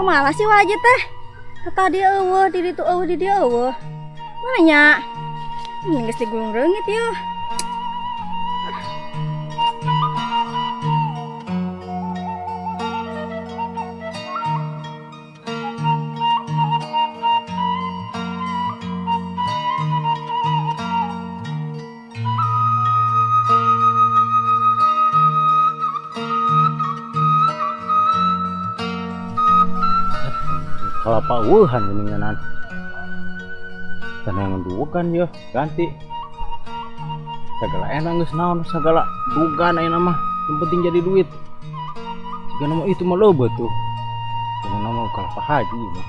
Kemana sih Wak Haji teh? Tadi eueuh, di ditu eueuh, di dieu eueuh. Mana nya? Ini geus digulung reungit yeuh. Kalapa eueuhan geuninganan. Tanah dugan ya, ganti. Segala enak geus naon, segala dugan ayeuna mah, yang penting jadi duit. Jika nama itu mah loba tuh. Jangan nama kalapa haji mah.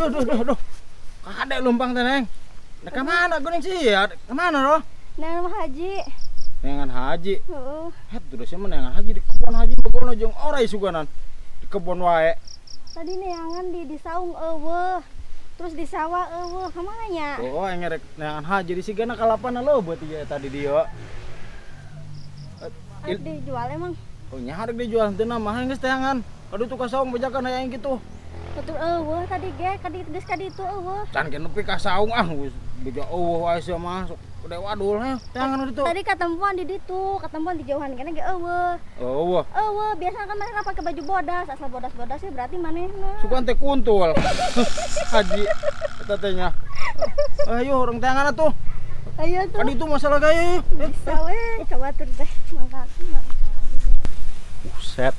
Duh, duh, duh. Kadek lumpang teh, Neng. Nah, ka mana geuning sih? Ka mana roh? Neangan haji. Neangan haji. Heeh. Het terus mah neangan haji di kebon haji bogona jeung orai suganan. Di kebon wae. Tadi neangan di saung eueuh. Terus di sawah eueuh, ka mana nya? Oh, aing rek neangan haji di sigana kalapana leubeut ieu tadi dieu. Dijual emang? Oh, nya rek dijual henteu mah geus teangan. Kadu tuh ka saung bejakan aya kitu. Betul eueuh tadi ge, kadi geus ka ditu eueuh. Can ge nepi ka saung ah geus beja eueuh wae sia mah sok dewa adul heh. Teangan ditu. Tadi katempuan di ditu, katempuan di jauhan kene ge eueuh. Eueuh. Eueuh, biasa kan manehna pake baju bodas, asal bodas-bodas sih berarti manehna. Sugan teh kuntul. Haji eta teh nya. Ayo urang teangan atuh. Ayo tuh. Ka ditu masalah gaya. Bisa we, kabatur teh mangga. Buset.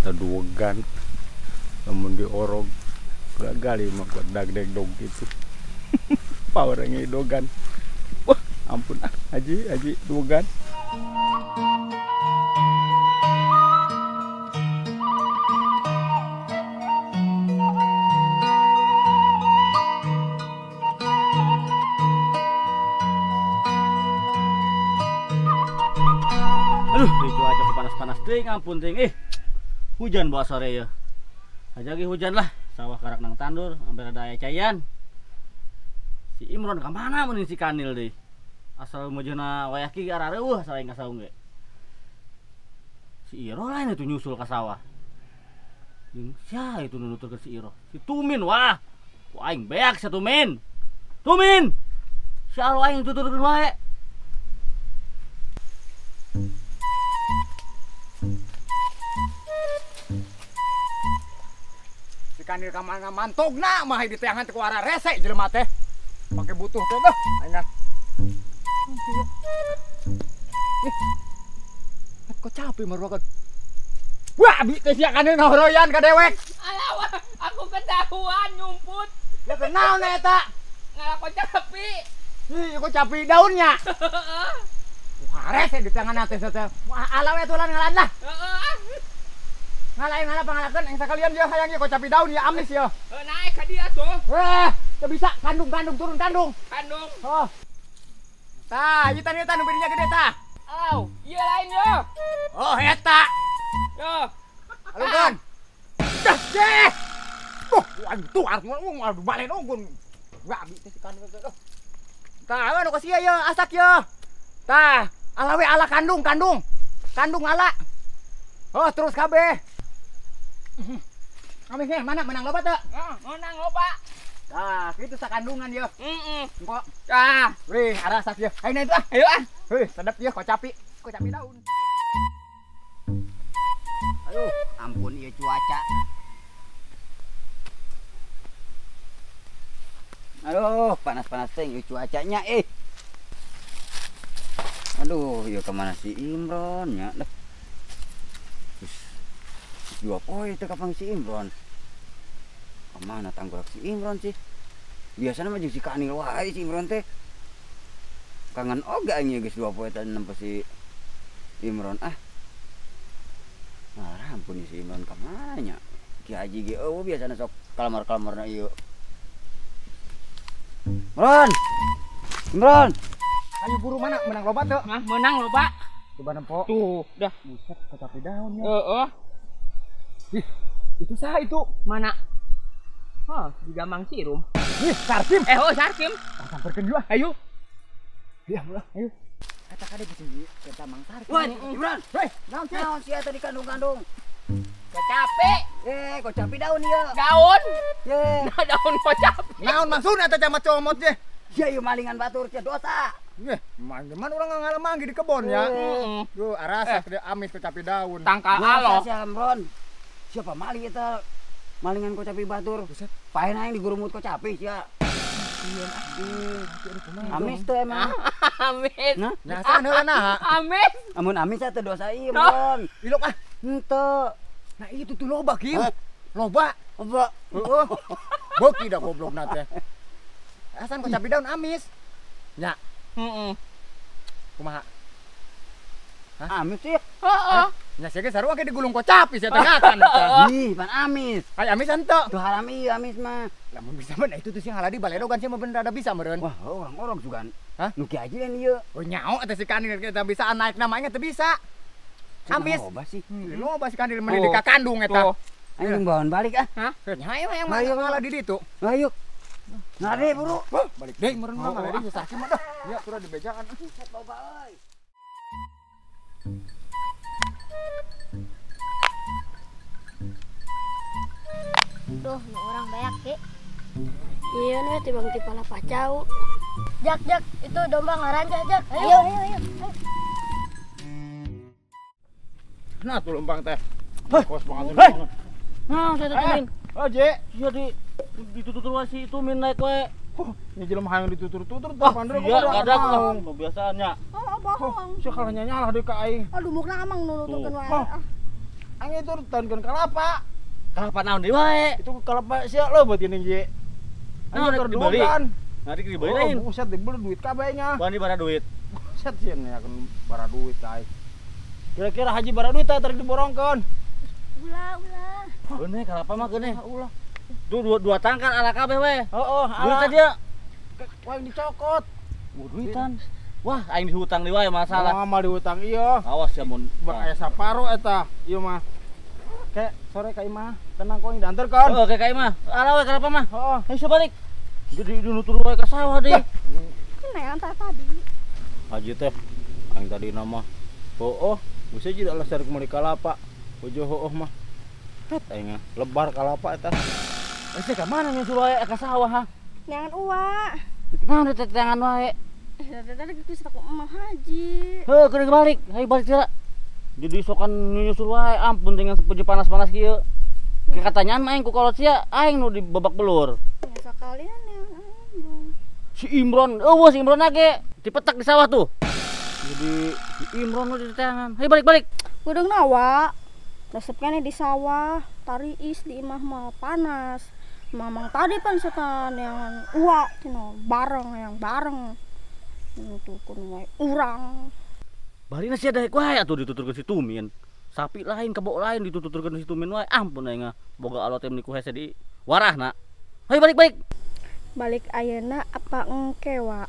Tadugan. Namun diorog gagal mah buat dag-deg dog gitu. Power ngidogan. Wah, ampun ah, haji haji dugan. Aduh, di cuaca panas-panas teuing, ampun teuing. Hujan bawa sore ya. Aja lagi hujan lah, sawah karak nang tandur, hampir ada aya caian. Si Imron ka mana mun si Kanil deui? Asal mujuna wayah ki arareueuh asal aing ka saung ge. Si Iro lain itu nyusul ka sawah. Jeung sia itu nu nuturkeun si Iro? Si Tumin wah. Ku aing beak sia Tumin. Tumin. Sia aing tuturkeun wae. Kanil ka mana mantogna mah di teangan teh ku ara rese jelema teh. Pake butuh teh dah aing. Ih. Kok capek marwakan. Wah, abi teh sia kanil ngahoroyan ka dewek. Alah, aku ketahuan nyumput. Ya kenaon eta? Ngalakon capi. Ih, kok capi daunnya. Heeh. Wah, rese di teangan teh teh. Wah, ala we tulan ngalan lah. Heeh. Ngalain ngala pangalakeun yang sekalian dia hayang ieu kocapi daun ya amis ya. Heuh naik ka dia tuh. Wah, teu bisa kandung-kandung turun kandung. Kandung. Oh. Tah, ieu tah nu birinya gede tah. Aw, ieu lain yo. Oh, eta. Yo. Alungkeun. Dah, deh. Tuh, aduh tuh arep ngomong balen unggun. Babi teh si kandung teh. Tah, anu ka sia ye asak ye. Tah, ala we ala kandung, kandung. Kandung ala. Oh, terus kabeh. Amis mana menang loba teu? Heeh, menang loba. Tah, kitu sakandungan ye. Heeh. Engko. Tah, wih, arasak ye. Ayo itu ah. Ayo ah. Wih, sedap ye kocapi, kocapi daun. Aduh, ampun ieu cuaca. Aduh, panas-panas teh ieu cuacanya eh. Aduh, ieu kemana si Imron nya? Dah. Dua poe teu kapan si Imron. Kemana tanggurak si Imron sih? Biasanya mah jeung si Kanil wae si Imron teh. Kangen oge aing geus 2 poe teh nempo si Imron ah. Nah, ampun si Imron kamana nya? Ki Haji ge eueuh biasana sok kalamar-kalamarna ieu. Imron. Imron. Ayo buru mana menang loba teu? Hah, menang loba. Coba nempo. Tuh, dah. Buset, kecapi daun ya. Heeh. Ih, itu sah itu. Mana? Hah, juga Mang Sirum. Ih, Sarkim. Oh, Sarkim. Samperkeun yuk. Ayo. Ya, ulah, ayo. Kata kade bisa kita Mang Sarkim. Wan, Imron. Hei, naon sih? Naon sia tadi kandung-kandung? Kecapi. Kecapi daun ieu. Daun. Ye. Nah, daun kecapi. Naon maksudna eta camat comot ye? Sia ieu malingan batur sia dosa. Eh, man urang ngalamang di kebon ya. Duh, arasak dia amis kecapi daun. Tangkal alo. Sia Imron. Siapa maling eta? Malingan kecapi batur. Paen aing digurumut kecapi sia. Amis teh emang. Amis. Nah, nyasaan heula naha? Amis. Amun amis teh dosa ieu, Imron. Ilok ah. Henteu. Nah itu tuh loba, Kim. Loba. Loba. Heeh. Beuki da goblokna teh. Asan kecapi daun amis. Nya. Heeh. Kumaha? Hah? Amis sih. Heeh. Nya sia ge sarua ge digulung kecapi sia teh ngakan eta. Ih, pan amis. Ai amis henteu. Tuh haram ieu amis mah. Lamun bisa mah itu tuh sih haladi baledogan sia mah bener ada bisa meureun. Wah, orang-orang juga. Hah? Nu ki aja ieu. Oh nyao eta si Kanil kita bisa naik namanya teu bisa. Amis. Loba sih. Loba si Kanil meni di kandung eta. Ayo bawaan balik ah. Hah? Nya ayo yang ngalah di ditu. Ayo. Ngade buru. Balik deui meureun mah ngalah di sasaki mah dah. Ya turun di bejaan. Buset loba euy. Duh, nu orang banyak ki. Iya nih tibang tipala pacau. Jak, jak, itu domba ngaranjah, Jak. Ayo, ayo, ayo. Nah, tuh lempang teh. Kos banget. Hei. Nah, saya tuturin. Oh, Je. Sia di ditutur wae si itu min naik we. Huh, nya jelema hayang ditutur-tutur tah pandre Iya, enggak ada kebiasaannya. Oh, bohong. Sia kalah nyalah deui ka aing. Aduh, mukna amang nu nuturkeun wae. Aing itu tankeun kalapa. Kalapa naon deui wae? Itu kalapa sia leubeut geuning, Je. Nah, Aing dibeli. Nah, dibeli lain. Oh, buset dibeli duit kabeh nya. Wani bara duit. Buset sieun nya bara duit ka aing. Kira-kira haji bara duit teh tarik diborongkeun. Ulah, ulah. Keuneh kalapa mah keuneh. Ulah. Tuh dua tangkal ala kabeh we. Heeh, ala. Duit dia. Wah, dicokot. Oh, duitan. Wah, aing dihutang deui wae masalah. Wah, mal dihutang ieu. Awas ya mun bak aya saparo eta. Ieu mah. Kek sore ka imah, tenang kok dianterkeun. Heeh, ke ka imah. Ala we kalapa mah. Heeh. Ayo balik. Jadi nutur wae ka sawah deui. Kena antar tadi. Haji teh aing tadi nama. Heuh, bisa jadi alasan meuli kalapa. Bojo heuh mah. Het aing lebar kalapa eta. Geus ka mana nyusul wae ka sawah ha? Neangan uwa. Naon teh teangan wae? Tadi geus tak emang haji. Heuh, kudu balik. Hayu balik heula. Jadi sokan nyusul wae ampun dengan sepuju panas-panas kieu. Katanyaan mah aing ku kolot sia, aing nu di babak belur. Ya sakalian ya. Si Imron, eueuh si Imron ge dipetak di sawah tuh. Jadi si Imron nu di teangan. Hayu balik-balik. Kudu nawa. Resep keneh di sawah, tariis di imah mah panas. Mamang tadi pan setan yang uwa cenah bareng yang bareng. Nuturkeun wae urang. Barina sia daek wae atuh dituturkeun si Tumin. Sapi lain, kebo lain dituturkeun si Tumin wae. Ampun aing boga alot teh niku hese di warahna. Hayu balik-balik. Balik ayeuna apa engke wa?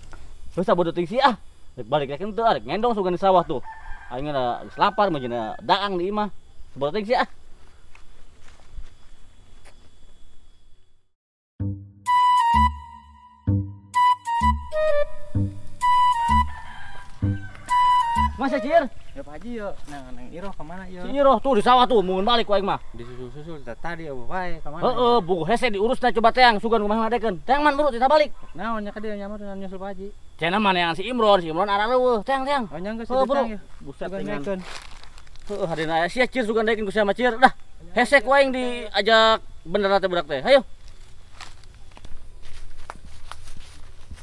Geus sabodo teuing sia ah. Rek balik rek henteu arek ngendong sugan di sawah tuh. Aing geus lapar mah jeung daang di imah. Sabodo teuing sia ah. Masa Cir? Ya Pak Haji yo, nah neng Iroh kemana yo? Si Iroh tuh di sawah tuh, mun balik ku aing mah. Disusul-susul tadi ya wae kemana? Heeh, buku hese diurus teh coba teang sugan kumaha ngadekeun. Teang man buru tidak balik. Naon nya ka dieu nyamar nyusul Pak Haji. Cenah mah neangan si Imron arah leuweuh. Teang teang. Oh nya geus buru. Buset dengan. Heeh, hadina aya sia Cir sugan daekeun ku sia mah Cir. Dah, hese ku aing diajak bener teh budak teh. Hayo.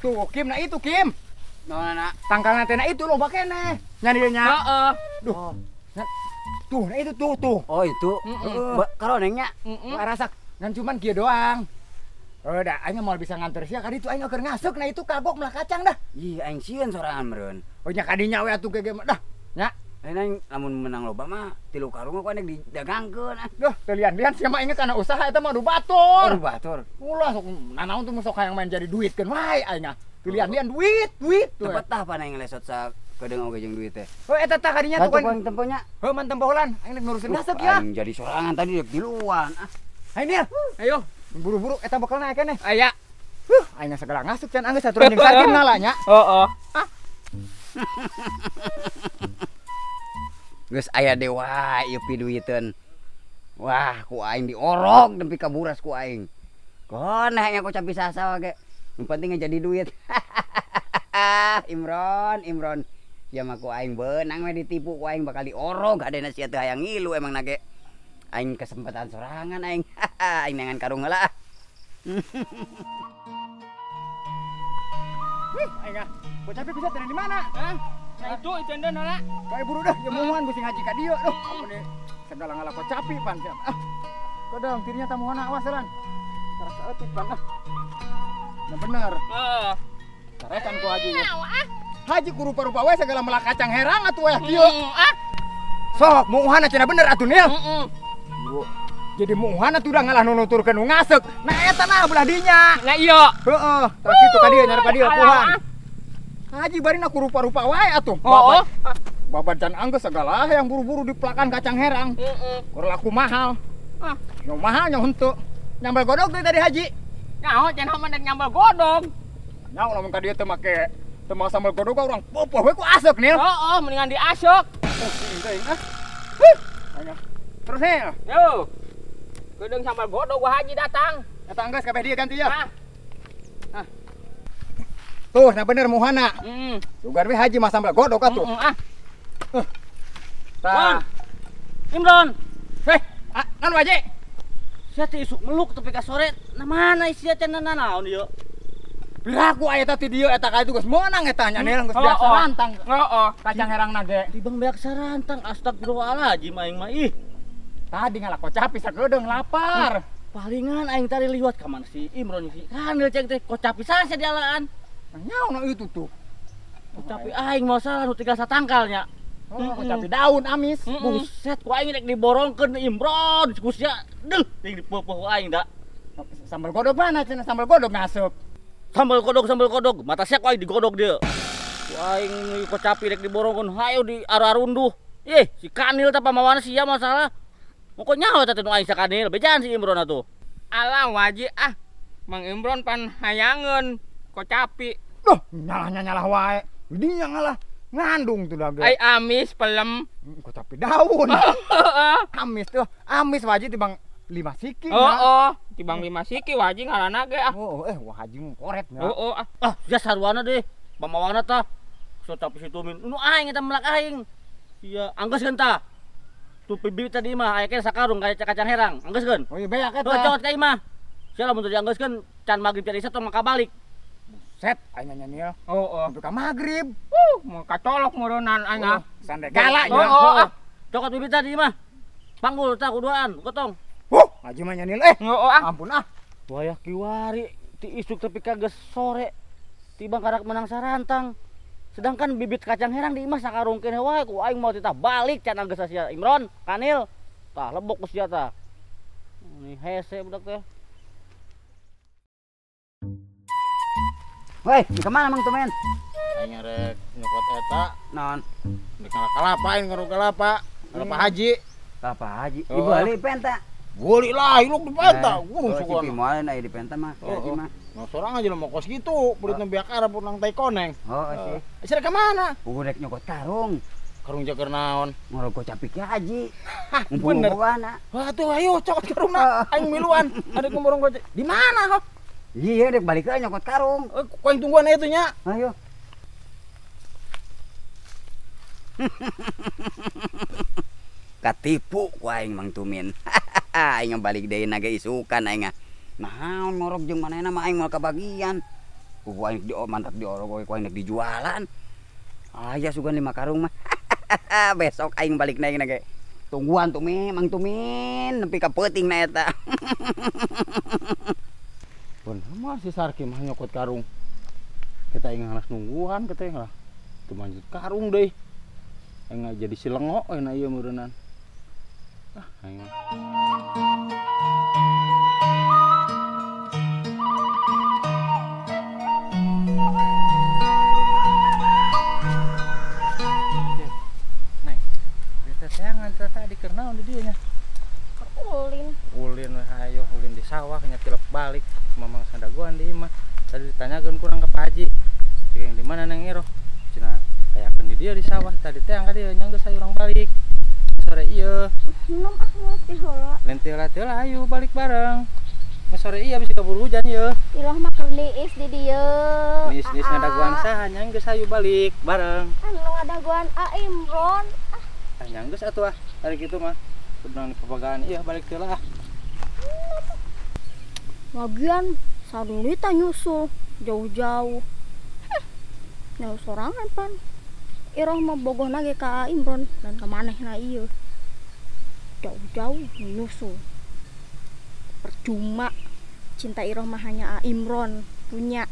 Tuh, Kim, nah itu Kim. Nah, nah, tangkalna teh itu loba keneh. Nya dieu nya. Heeh. Duh. Nah, tuh, nah itu tuh tuh. Oh, itu. Heeh. Karonengnya. Heeh. Rasak ngan cuman kieu doang. Oh, dah aing moal bisa nganter sia ka ditu aing keur ngasek nah itu kagok melah kacang dah. Ih, aing sieun sorangan meureun. Oh nya kadinya we atuh gege mah dah. Nya. Lain aing lamun menang loba mah 3 karung ku aing didagangkeun ah. Duh, teu lian-lian sia mah aing kana usaha eta mah du batur. Oh, batur. Ulah sok nanaon tuh sok hayang main jadi duit keun wae aing ah. Lian-lian duit, duit. Tepat tah pan aing lesot sa Kedeung oge jeung duit teh. Heuh eta tah kadinya tuh kan temponya. Heuh man tempolan, aing rek ngurusin ngasep ya. Aing jadi sorangan tadi rek tiluan. Ah. Ayo Nil. Ayo. Buru-buru eta bekalna aya keneh. Aya. Huh, aing segala ngasup can anggeus aturan jeung Sarkim nala nya. Heeh. Ah. Geus aya dewa ieu piduiteun. Wah, ku aing diorog nepi ka buras ku aing. Koneh nya kocapi sasa ge. Nu penting jadi duit. Imron, Imron. Sia mah ku aing beunang we ditipu ku aing bakal diorog hadena sia teu hayang ngilu emang nage. Aing kesempatan sorangan aing. Aing neangan karung heula. Wih, aing ah. Kocapi bisa teh di mana? Hah? Nah itu endon heula. Kae buru dah, ya muan bisi ngaji ka dieu duh. Ampun ieu segala ngalah kocapi pan siap. Ah. Kodong tirinya tamuhana awas lan. Terasa eutik pan ah. Nah bener. Heeh. Tarekan ku haji. Haji ku rupa-rupa we segala melak kacang herang atuh we kieu. Ah. Sok muuhana cenah bener atuh Nil. Heeh. Jadi muuhana tuh udah ngalah nunuturkeun nu ngaseuk. Nah eta nah belah dinya. Nah iya. Heeh, tah kitu ka dieu nyarep ka dieu puhan. Haji barina ku rupa-rupa wae atuh. Heeh. Babat can anggeus segala yang buru-buru dipelakan kacang herang. Heeh. Kur laku mahal. Ah. Nyaw mahal nyaw henteu. Nyambal godog teh tadi haji. Nyaho cenah mah nyambal godog. Nyaho lamun ka dieu teh make teu make sambal godog urang popoh we ku aseuk Nil. Heeh, mendingan diaseuk. Pusing teuing ah. Huh. Terus Nil. Yo. Kedeung sambal godog gua haji datang. Eta anggeus kabeh dieu ganti ya. Ah. Ah. Tuh, nah bener muhana. Heeh. Sugan we haji mah sambal godog atuh. Heeh ah. Tah. Imron. Heh, naon wae? Sia teh isuk meluk tepi ka sore. Nah mana sia teh nanaon ieu? Piraku aya teh di dieu eta ka itu geus meunang eta nya Nil geus biasa rantang. Heeh. Kacang herang nage. Tibang beak sarantang astagfirullahaladzim aing mah ih. Tadi ngalah kocapi sakedeung lapar. Palingan aing tadi liwat ka mana si Imron si Kanil ceng teh kocapi sasa dialaan. Nah, nyaona itu tuh. Kocapi aing mau salah nu tinggal satangkalnya. Oh, kocapi daun amis. Buset ku aing rek diborongkeun Imron ku sia deuh ting dipopoh ku aing da. Sambal godog mana cenah sambal godog ngasup. Sambal godog mata sia ku aing digodog dieu. Ku aing kocapi rek diborongkeun hayo di ararunduh. Ih, si Kanil teh pamawana sia masalah. Moko nyaho eta teh nu aing sakanil, bejaan si Imron atuh. Alah waji ah. Mang Imron pan hayangeun kocapi. Duh, nyalahnya nyalah wae. Dinya ngalah ngandung tuh dage. Ai amis pelem. Kocapi daun. Amis tuh, amis waji tibang 5 siki. Heeh, tibang 5 siki waji ngalana ge ah. Oh, wah haji koret nya. Heeh ah. Ah, sia sarwana deh. Pamawana tah. Kocapi situ min. Nu aing eta melak aing. Sia anggeus keun tah. Tuh bibit tadi mah aya keneh sakarung kayak kacang herang. Anggeuskeun. Oh iya beak eta. Heuh cot ka imah. Sia lamun teu dianggeuskeun can magrib can isya tong maka balik. Buset, aing nya Nil. Heeh. Sampai ka magrib. Mau kacolok meureunnan aing ah. Sande galak nya. Heeh ah. Cokot bibit tadi mah. Panggul tah kuduaan, gotong. Huh, haji mah nya Nil eh. Heeh ah. Ampun ah. Wayah kiwari ti isuk tepi ka geus sore. Tibang karak menang sarantang. Sedangkan bibit kacang herang di imah sakarung keneh wae ku aing mau titah balik can anggeus sia Imron, Kanil. Tah lebok ku sia tah. Ini hese budak teh. Woi, di kemana Mang Tumen? Aing rek nyokot eta. Naon? Rek ngalah kalapa aing ngaruh kalapa. Kalapa haji. Kalapa haji. Dibeli penta. Beli lah, iluk di penta. Oh, si Pimoan aya di penta mah, haji mah. Nah, sorang aja lo mau kos gitu, pelitna biak Arab nang tai koneng. Oh, sih. Sira ka mana? Rek nyokot karung. Karung jager naon? Ngorok kocapi ki haji. Hah, bener. Wah, tuh ayo cokot karungna. Aing miluan. Ada ngomong kocak. Di mana kok? Iya, rek balik ke nyokot karung. Kok aing tungguan itu nya? Ayo. Katipu ku aing Mang Tumin. Aing balik deui nage isukan aing. Naon ngorok jeung manehna mah aing moal kabagian. Ku aing di mantap diorok ku aing dijualan. Aya sugan 5 karung mah. Besok aing balik naik nage. Tungguan Tumin, Mang Tumin nepi ka peuting na eta. Pun mah si Sarki mah nyokot karung. Kita aing ngalas nungguan kita aing lah. Teu lanjut karung deui. Aing jadi si lengo euna ieu meureunnan. Ah, aing. Teangan tadi keur naon di dieu nya? Ulin. Ulin we hayo, ulin di sawah nya tilep balik. Mamang sadagoan di imah. Tadi ditanyakeun kurang ke Pak Haji. Jeung di mana Neng Iroh? Cenah ayakeun di dieu di sawah tadi teang ka dieu nya geus hayu urang balik. Sore ieu. Nom ah ngerti heula. Lain teu lah ayo balik bareng. Sore iya bisa kabur hujan ieu. Iroh mah keur niis di dieu. Niis-niis ngadaguan saha nya geus hayu balik bareng. Anu ngadaguan A Imron. Ah nya geus atuh ah. Ari kitu mah. Kudu papagaan ieu balik teu lah. Lagian sarulita nyusul jauh-jauh. Nyalu sorangan pan. Iroh mah bogoh nage ka Imron dan ka manehna ieu. Jauh-jauh nyusul. Percuma cinta Iroh mah hanya A Imron punya.